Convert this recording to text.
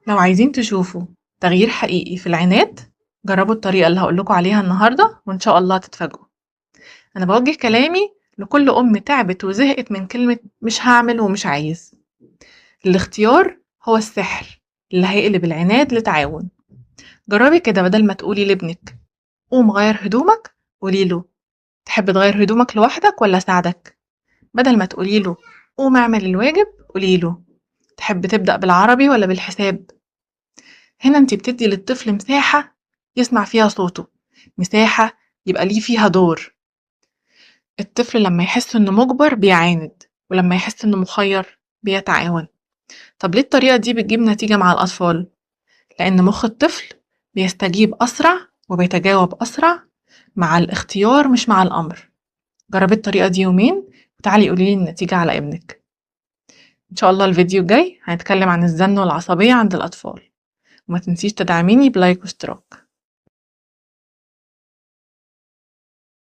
لو عايزين تشوفوا تغيير حقيقي في العناد، جربوا الطريقة اللي هقولكوا عليها النهاردة وإن شاء الله هتتفاجئوا. أنا بوجه كلامي لكل أم تعبت وزهقت من كلمة مش هعمل ومش عايز. الاختيار هو السحر اللي هيقلب العناد لتعاون. جربي كده، بدل ما تقولي لابنك قوم غير هدومك، قولي له تحب تغير هدومك لوحدك ولا أساعدك؟ بدل ما تقولي له قوم اعمل الواجب، قولي له تحب تبدأ بالعربي ولا بالحساب؟ هنا انت بتدي للطفل مساحة يسمع فيها صوته، مساحة يبقى ليه فيها دور. الطفل لما يحس انه مجبر بيعاند، ولما يحس انه مخير بيتعاون. طب ليه الطريقة دي بتجيب نتيجة مع الأطفال؟ لأن مخ الطفل بيستجيب أسرع وبيتجاوب أسرع مع الاختيار مش مع الأمر. جربي الطريقة دي يومين وتعالي قوليلي النتيجة على ابنك. إن شاء الله الفيديو الجاي هنتكلم عن الزن والعصبية عند الأطفال. وما تنسيش تدعميني ب like واشتراك.